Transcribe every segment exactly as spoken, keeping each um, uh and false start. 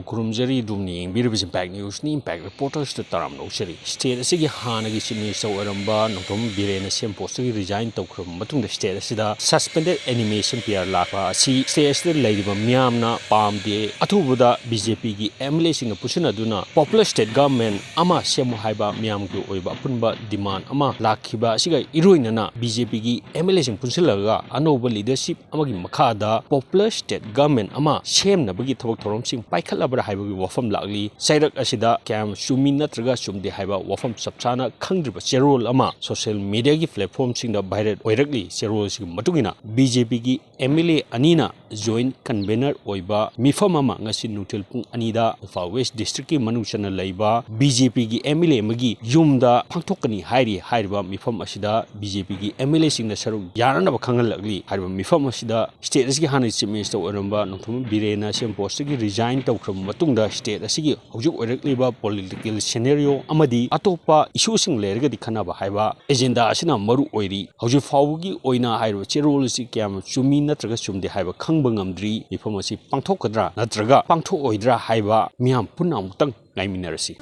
ꯈꯨꯔꯨꯝꯖꯔꯤ꯫ ꯑꯗꯣꯝꯅ ꯌꯦꯡꯕꯤꯔꯤꯕꯁꯤ impact ꯅ꯭ꯌꯨꯁꯅꯤ꯫ Impact ꯔꯤꯄꯣꯔꯇꯔꯁꯇ ꯇꯔꯥꯝꯅ ꯑꯣꯛꯆꯔꯤ꯫ State ꯑꯁꯤꯒꯤ ꯍꯥꯟꯅꯒꯤ ꯆꯤꯐ ꯃꯤꯅꯤꯁꯇꯔ ꯑꯣꯏꯔꯝꯕ ꯅꯣꯡꯊꯣꯝꯕꯝ ꯕꯤꯔꯦꯟꯅ ꯁꯤ ꯑꯦꯝ ꯄꯣꯁꯇꯒꯤ ꯔꯤꯖꯥꯏꯟ ꯇꯧꯈ꯭ꯔꯕ ꯃꯇꯨꯡꯗ ꯁ꯭ꯇꯦꯠ ꯑꯁꯤꯗ ꯁꯁꯄꯦꯟꯗꯦꯗ ꯑꯦꯅꯤꯃꯦꯁꯟ ꯄꯤ ꯑꯥꯔ ꯂꯥꯛꯄ ꯑꯁꯤ ꯁ꯭ꯇꯦꯠ ꯑꯁꯤꯗ ꯂꯩꯔꯤꯕ ꯃꯤꯌꯥꯝꯅ ꯄꯥꯝꯗꯦ꯫ ꯑꯊꯨꯕꯗ ꯕꯤ ꯖꯦ ꯄꯤꯒꯤ ꯑꯦꯝ ꯑꯦꯜ ꯑꯦꯁꯤꯡꯅ ꯄꯨꯟꯁꯤꯟꯅꯗꯨꯅ ꯄꯣꯄꯨꯂꯔ ꯁ꯭ꯇꯦꯠ ꯒꯚꯔꯟꯃꯦꯟ ꯑꯃ ꯁꯦꯝꯃꯨ ꯍꯥꯏꯕ ꯃꯤꯌꯥꯝꯒꯤ ꯑꯣꯏꯕ ꯑꯄꯨꯟꯕ ꯗꯤꯃꯥꯟ ꯑꯃ ꯂꯥꯛꯈꯤꯕ ꯑꯁꯤꯒ ꯏꯔꯣꯏꯅꯅ ꯕꯤ ꯖꯦ ꯄꯤꯒꯤ ꯑꯦꯝ ꯑꯦꯜ ꯑꯦꯁꯤꯡ ꯄꯨꯟꯁꯤꯜꯂꯒ ꯑꯅꯧꯕ ꯂꯤꯗꯔꯁꯤꯞ ꯑꯃꯒꯤ ꯃꯈꯥꯗ ꯄꯣꯄꯨꯂꯔ ꯁ꯭ꯇꯦꯠ ꯒꯚꯔꯟꯃꯦꯟ ꯑꯃ ꯁꯦꯝꯅꯕꯒꯤ ꯊꯕꯛ ꯊꯧꯔꯝꯁꯤꯡ ꯄꯥꯏꯈꯠꯂꯕ꯭ꯔꯥ ꯍꯥꯏꯕꯒꯤ ꯋꯥꯐꯝ ꯂꯥꯛꯂꯤ꯫ ꯆꯩꯔꯛ ꯑꯁꯤꯗ ꯀꯌꯥꯝ ꯆꯨꯝꯃꯤ ꯅꯠꯇ꯭ꯔꯒ ꯆꯨꯝꯗꯦ ꯍꯥꯏꯕ ꯋꯥꯐꯝ ꯆꯞ ꯆꯥꯅ ꯈꯪꯗ꯭ꯔꯤꯕ ꯆꯦꯔꯣꯜ ꯑꯃ ꯁꯣꯁꯤꯌꯦꯜ ꯃꯤꯗꯤꯌꯥꯒꯤ ꯄ꯭ꯂꯦꯠꯐꯣꯝꯁꯤꯡꯗ ꯚꯥꯏꯔꯦꯜ ꯑꯣꯏꯔꯛꯂꯤ꯫ ꯆꯦꯔꯣꯜ ꯑꯁꯤꯒꯤ ꯃꯇꯨꯡ ꯏꯟꯅ ꯕꯤ ꯖꯦ ꯄꯤꯒꯤ ꯑꯦꯝ ꯑꯦꯜ ꯑꯦ ꯑꯅꯤꯅ ꯖꯣꯏꯟꯠ ꯀꯟꯚꯦꯅꯔ ꯑꯣꯏꯕ ꯃꯤꯐꯝ ꯑꯃ ꯉꯁꯤ ꯅꯨꯡꯊꯤꯜ ꯄꯨꯡ ꯑꯅꯤꯗ ꯏꯝꯐꯥꯜ ꯋꯦꯁ ꯗꯤꯁꯇ꯭ꯔꯤꯛꯀꯤ ꯃꯅꯨꯡ ꯆꯟꯅ ꯂꯩꯕ ꯕꯤ ꯖꯦ ꯄꯤꯒꯤ ꯑꯦꯝ ꯑꯦꯜ ꯑꯦ ꯑꯃꯒꯤ ꯌꯨꯝꯗ ꯄꯥꯡꯊꯣꯛꯀꯅꯤ ꯍꯥꯏꯔꯤ꯫ ꯍꯥꯏꯔꯤꯕ ꯃꯤꯐꯝ ꯑꯁꯤꯗ ꯕꯤ ꯖꯦ ꯄꯤꯒꯤ ꯑꯦꯝ ꯑꯦꯜ ꯑꯦꯁꯤꯡꯅ ꯁꯔꯨꯛ ꯌꯥꯅꯅꯕ ꯈꯪꯍꯜꯂꯛꯂꯤ꯫ ꯍꯥꯏꯔꯤꯕ ꯃꯤꯐꯝ ꯑꯁꯤꯗ ꯁ꯭ꯇꯦꯠ ꯑꯁꯤꯒꯤ ꯍꯥꯟꯅꯒꯤ ꯆꯤꯐ ꯃꯤꯅꯤꯁꯇꯔ ꯑꯣꯏꯔꯝꯕ ꯅꯣꯡꯊꯣꯝꯕꯝ ꯕꯤꯔꯦꯟꯅ ꯁꯤ ꯑꯦꯝ ꯄꯣꯁꯇꯒꯤ ꯔꯤꯖꯥꯏꯟ ꯇꯧꯈ꯭ꯔꯕ ꯃꯇꯨꯡꯗ ꯁ꯭ꯇꯦꯠ ꯑꯁꯤꯒꯤ ꯍꯧꯖꯤꯛ ꯑꯣꯏꯔꯛꯂꯤꯕ ꯄꯣꯂꯤꯇꯤꯀꯦꯜ ꯁꯤꯅꯦꯔꯤꯑꯣ ꯑꯃꯗꯤ ꯑꯇꯣꯞꯄ ꯏꯁꯨꯁꯤꯡ ꯂꯩꯔꯒꯗꯤ ꯈꯟꯅꯕ ꯍꯥꯏꯕ ꯑꯦꯖꯦꯟꯗꯥ ꯑꯁꯤꯅ ꯃꯔꯨ ꯑꯣꯏꯔꯤ꯫ ꯍꯧꯖꯤꯛ ꯐꯥꯎꯕꯒꯤ ꯑꯣꯏꯅ ꯍꯥꯏꯔꯤꯕ ꯆꯦꯔꯣꯜ ꯑꯁꯤ ꯀꯌꯥꯝ ꯆꯨꯝꯃꯤ ꯅꯠꯇ꯭ꯔꯒ ꯆꯨꯝꯗꯦ ꯍꯥꯏꯕ ꯈꯪꯕ ꯉꯝꯗ꯭ꯔꯤ꯫ ꯃꯤꯐꯝ ꯑꯁꯤ ꯄꯥꯡꯊꯣꯛꯀꯗ꯭ꯔꯥ ꯅꯠꯇ꯭ꯔꯒ ꯄꯥꯡꯊꯣꯛꯑꯣꯏꯗ꯭ꯔꯥ ꯍꯥꯏꯕ ꯃꯤꯌꯥꯝ ꯄꯨꯟꯅ ꯑꯃꯨꯛꯇꯪ ꯉꯥꯏꯃꯤꯟꯅꯔꯁꯤ꯫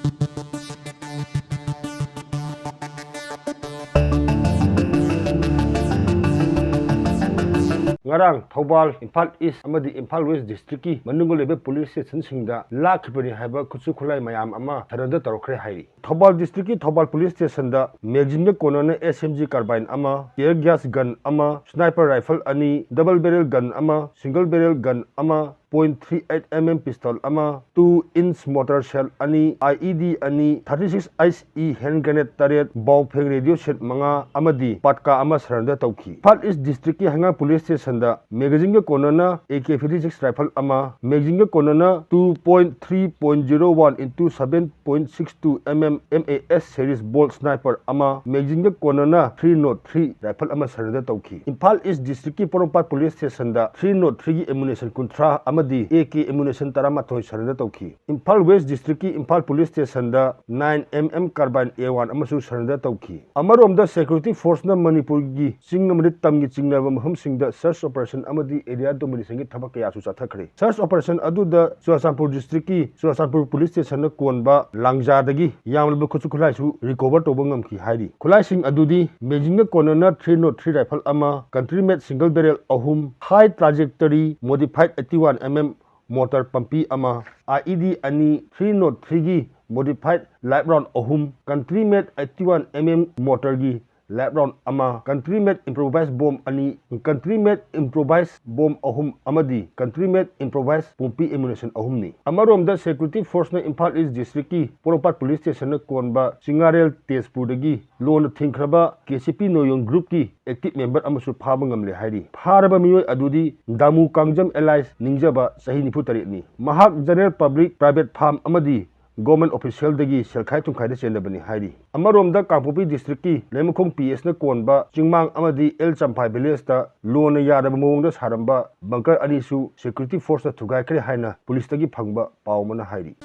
ꯉꯔꯥꯡ ꯊꯧꯕꯥꯜ, ꯏꯝꯐꯥꯜ ꯏꯁ ꯑꯃꯗꯤ ꯏꯝꯐꯥꯜ ꯋꯦꯁ ꯗꯤꯁꯇ꯭ꯔꯤꯛꯀꯤ ꯃꯅꯨꯡꯗ ꯂꯩꯕ ꯄꯨꯂꯤꯁ ꯁ꯭ꯇꯦꯁꯟꯁꯤꯡꯗ ꯂꯥꯛꯈꯤꯕꯅꯤ ꯍꯥꯏꯕ ꯈꯨꯠꯁꯨ ꯈꯨꯠꯂꯥꯏ ꯃꯌꯥꯝ ꯑꯃ ꯁꯔꯦꯟꯗꯔ ꯇꯧꯔꯛꯈ꯭ꯔꯦ ꯍꯥꯏꯔꯤ꯫ ꯊꯧꯕꯥꯜ ꯗꯤꯁꯇ꯭ꯔꯤꯛꯀꯤ ꯊꯧꯕꯥꯜ ꯄꯨꯂꯤꯁ ꯁ꯭ꯇꯦꯁꯟꯗ ꯃꯦꯒꯥꯖꯤꯟꯒ ꯀꯣꯟꯅꯅ ꯑꯦꯁ ꯑꯦꯝ ꯖꯤ ꯀꯥꯔꯕꯥꯏꯟ ꯑꯃ, ꯇꯤꯌꯔ ꯒ꯭ꯌꯥꯁ ꯒꯟ ꯑꯃ, ꯁ꯭ꯅꯥꯏꯄꯔ ꯔꯥꯏꯐꯜ ꯑꯅꯤ, ꯗꯕꯜ ꯕꯦꯔꯦꯜ ꯒꯟ ꯑꯃ, ꯁꯤꯡꯒꯜ ꯕꯦꯔꯦꯜ ꯒꯟ ꯑꯃ, point three eight M M pistol ꯑꯃ, ꯇꯨ ꯏꯟꯆ ꯃꯣꯔꯇꯔ ꯁꯦꯜ ꯑꯅꯤ, ꯑꯥꯏ ꯏ ꯗꯤ ꯑꯅꯤ, thirty six H E hand grenade ꯇꯔꯦꯠ, Baofeng radio set ꯃꯉꯥ ꯑꯃꯗꯤ ꯄꯥꯠꯀꯥ ꯑꯃ ꯁꯔꯦꯟꯗꯔ ꯇꯧꯈꯤ꯫ ꯏꯝꯐꯥꯜ ꯏꯁ ꯗꯤꯁꯇ꯭ꯔꯤꯛꯀꯤ ꯍꯩꯉꯥꯡ ꯄꯨꯂꯤꯁ ꯁ꯭ꯇꯦꯁꯟꯗ ꯃꯦꯒꯥꯖꯤꯟꯒ ꯀꯣꯟꯅꯅ A K fifty six rifle ꯑꯃ, ꯃꯦꯒꯥꯖꯤꯟꯒ ꯀꯣꯟꯅꯅ two point three point zero one into seven point six two M M M A S series bolt sniper ꯑꯃ, ꯃꯦꯒꯥꯖꯤꯟꯒ ꯀꯣꯟꯅꯅ ꯊ꯭ꯔꯤ ꯅꯣꯠ ꯊ꯭ꯔꯤ ꯔꯥꯏꯐꯜ ꯑꯃ ꯁꯔꯦꯟꯗꯔ ꯇꯧꯈꯤ꯫ ꯏꯝꯐꯥꯜ ꯏꯁ ꯗꯤꯁꯇ꯭ꯔꯤꯛꯀꯤ ꯄꯣꯔꯣꯝꯄꯥꯠ ꯄꯨꯂꯤꯁ ꯁ꯭ꯇꯦꯁꯟꯗ ꯊ꯭ꯔꯤ ꯅꯣꯠ ꯊ꯭ꯔꯤꯒꯤ ꯑꯦꯃꯨꯅꯦꯁꯟ ꯀꯨꯟꯊ꯭ꯔꯥ ꯑꯃ, ꯑꯃꯗꯤ ꯑꯦ ꯀꯦ ꯑꯦꯃꯨꯅꯦꯁꯟ ꯇꯔꯥꯃꯥꯊꯣꯏ ꯁꯔꯦꯟꯗꯔ ꯇꯧꯈꯤ꯫ ꯏꯝꯐꯥꯜ ꯋꯦꯁ ꯗꯤꯁꯇ꯭ꯔꯤꯛꯀꯤ ꯏꯝꯐꯥꯜ ꯄꯨꯂꯤꯁ ꯁ꯭ꯇꯦꯁꯟꯗ nine M M carbine A one ꯑꯃꯁꯨ ꯁꯔꯦꯟꯗꯔ ꯇꯧꯈꯤ꯫ ꯑꯃꯔꯣꯝꯗ ꯁꯦꯀ꯭ꯌꯨꯔꯤꯇꯤ ꯐꯣꯔꯁꯅ ꯃꯅꯤꯄꯨꯔꯒꯤ ꯆꯤꯡ ꯑꯃꯗꯤ ꯇꯝꯒꯤ ꯆꯤꯡꯅꯕ ꯃꯐꯝꯁꯤꯡꯗ ꯁꯔꯆ ꯑꯣꯄꯔꯦꯁꯟ ꯑꯃꯗꯤ ꯑꯦꯔꯤꯌꯥ ꯗꯣꯃꯤꯅꯦꯁꯟꯒꯤ ꯊꯕꯛ ꯀꯌꯥꯁꯨ ꯆꯠꯊꯈ꯭ꯔꯦ꯫ ꯁꯔꯆ ꯑꯣꯄꯔꯦꯁꯟ ꯑꯗꯨꯗ ꯆꯨꯔꯆꯥꯟꯄꯨꯔ ꯗꯤꯁꯇ꯭ꯔꯤꯛꯀꯤ ꯆꯨꯔꯆꯥꯟꯄꯨꯔ ꯄꯨꯂꯤꯁ ꯁ꯭ꯇꯦꯁꯟꯅ ꯀꯣꯟꯕ ꯂꯥꯡꯖꯥꯗꯒꯤ ꯌꯥꯝꯂꯕ ꯈꯨꯠꯁꯨ ꯈꯨꯠꯂꯥꯏꯁꯨ ꯔꯤꯀꯣꯚꯔ ꯇꯧꯕ ꯉꯝꯈꯤ ꯍꯥꯏꯔꯤ꯫ ꯈꯨꯠꯂꯥꯏꯁꯤꯡ ꯑꯗꯨꯗꯤ ꯃꯦꯖꯤꯡꯅ ꯀꯣꯟꯅꯅ ꯊ꯭ꯔꯤ ꯅꯣꯠ ꯊ꯭ꯔꯤ ꯔꯥꯏꯐꯜ ꯑꯃ, ꯀꯟꯇ꯭ꯔꯤ ꯃꯦꯠ ꯁꯤꯡꯒꯜ ꯕꯦꯔꯦꯜ ꯑꯍꯨꯝ, high trajectory modified eighty one M M mortar ꯄꯝꯄꯤ ꯑꯃ, ꯑꯥꯏ ꯏ ꯗꯤ ꯑꯅꯤ, ꯊ꯭ꯔꯤ ꯅꯣꯠ ꯊ꯭ꯔꯤꯒꯤ ꯃꯣꯗꯤꯐꯥꯏꯗ ꯂꯥꯏꯐ ꯔꯥꯎꯟ ꯑꯍꯨꯝ, country made eighty one M M ꯃꯣꯇꯔꯒꯤ ꯂꯥꯏꯐ ꯔꯥꯎꯟ ꯑꯃ, country made improvised bomb ꯑꯅꯤ, country made improvised bomb ꯑꯍꯨꯝ ꯑꯃꯗꯤ ꯀꯟꯇ꯭ꯔꯤ ꯃꯦꯠ ꯏꯝꯄ꯭ꯔꯣꯚꯥꯏꯁ ꯄꯣꯝꯄꯤ ꯑꯦꯃꯨꯅꯦꯁꯟ ꯑꯍꯨꯝꯅꯤ꯫ ꯑꯃꯔꯣꯝꯗ ꯁꯦꯀ꯭ꯌꯨꯔꯤꯇꯤ ꯐꯣꯔꯁꯅ ꯏꯝꯐꯥꯜ ꯏꯁ ꯗꯤꯁꯇ꯭ꯔꯤꯛꯀꯤ ꯄꯣꯔꯣꯝꯄꯥꯠ ꯄꯨꯂꯤꯁ ꯁ꯭ꯇꯦꯁꯟꯅ ꯀꯣꯟꯕ ꯆꯤꯡꯉꯥꯔꯦꯜ ꯇꯦꯖꯄꯨꯔꯗꯒꯤ ꯂꯣꯟꯅ ꯊꯤꯡꯈ꯭ꯔꯕ ꯀꯦ ꯁꯤ ꯄꯤ ꯅꯣꯌꯣꯡ ꯒ꯭ꯔꯨꯞꯀꯤ ꯑꯦꯛꯇꯤꯚ ꯃꯦꯝꯕꯔ ꯑꯃꯁꯨ ꯐꯥꯕ ꯉꯝꯂꯦ ꯍꯥꯏꯔꯤ꯫ ꯐꯥꯔꯕ ꯃꯤꯑꯣꯏ ꯑꯗꯨꯗꯤ ꯗꯥꯃꯨ ꯀꯥꯡꯖꯝ ꯑꯦꯂꯥꯏꯁ ꯅꯤꯡꯖꯕ, ꯆꯍꯤ ꯅꯤꯐꯨ ꯇꯔꯦꯠꯅꯤ꯫ ꯃꯍꯥꯛ ꯖꯦꯅꯔꯦꯜ ꯄꯕ꯭ꯂꯤꯛ, ꯄ꯭ꯔꯥꯏꯚꯦꯠ ꯐꯥꯔꯝ ꯑꯃꯗꯤ ꯒꯣꯔꯃꯦꯟ ꯑꯣꯐꯤꯁꯤꯌꯦꯜꯗꯒꯤ ꯁꯦꯜꯈꯥꯏ ꯊꯨꯝꯈꯥꯏꯗ ꯆꯦꯟꯗꯕꯅꯤ ꯍꯥꯏꯔꯤ꯫ ꯑꯃꯔꯣꯝꯗ ꯀꯥꯡꯄꯣꯛꯄꯤ ꯗꯤꯁꯇ꯭ꯔꯤꯛꯀꯤ ꯂꯩꯃꯈꯣꯡ ꯄꯤ ꯑꯦꯁꯅ ꯀꯣꯟꯕ ꯆꯤꯡꯃꯥꯡ ꯑꯃꯗꯤ ꯑꯦꯜ ꯆꯝꯐꯥꯏ ꯚꯤꯂꯦꯖꯇ ꯂꯣꯟꯅ ꯌꯥꯗꯕ ꯃꯑꯣꯡꯗ ꯁꯥꯔꯝꯕ ꯕꯪꯀꯔ ꯑꯅꯤꯁꯨ ꯁꯦꯀ꯭ꯌꯨꯔꯤꯇꯤ ꯐꯣꯔꯁꯅ ꯊꯨꯒꯥꯏꯈ꯭ꯔꯦ ꯍꯥꯏꯅ ꯄꯨꯂꯤꯁꯇꯒꯤ ꯐꯪꯕ ꯄꯥꯎ ꯑꯃꯅ ꯍꯥꯏꯔꯤ꯫